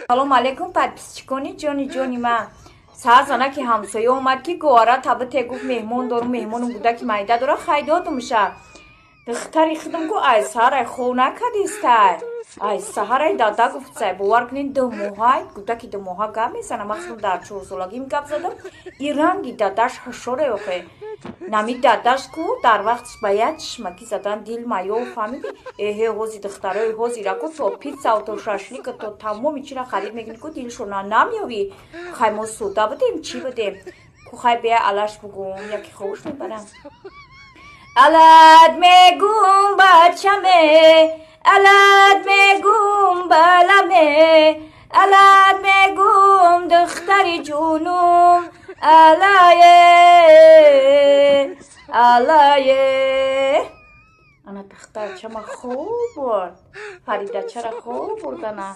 Салому алейкум, подписчикони ҷони ҷони ман. Саҳар занаки ҳамсоя омад, ки гуара табите, гуфт, меҳмон дорум, меҳмонум гудаки майда дора. Хай, додумша. Духтари худам гу, ай саҳарай хов накардистай, ай саҳарай дада гуфтсай. Бовар кунед, 2 моҳай гудаки 2 моҳа гап мезанам. Ман худам дар 4 солагим гап задам. И ранги дадаш ҳушоре охе. Нами дадаш ку дар вақташ ба як чишмакӣ задан дил маё, фаҳмиди? Эҳе, ҳози духтарои ҳозира ку то пиццау, то шашлика, то тамоми чира харид мекунӣ ку, дилшона намеёвӣ. Хай, мо суда будем, чӣ будем ку. Хай, бия, алаш бугум, яке ховуш мебарам. Алат мегум, бачаме, алат мегум, баламе, алат мегум, духтари ҷунум, алае, алае. Ана, духтарчама хоб бурд, Фаридачара хоб бурдана.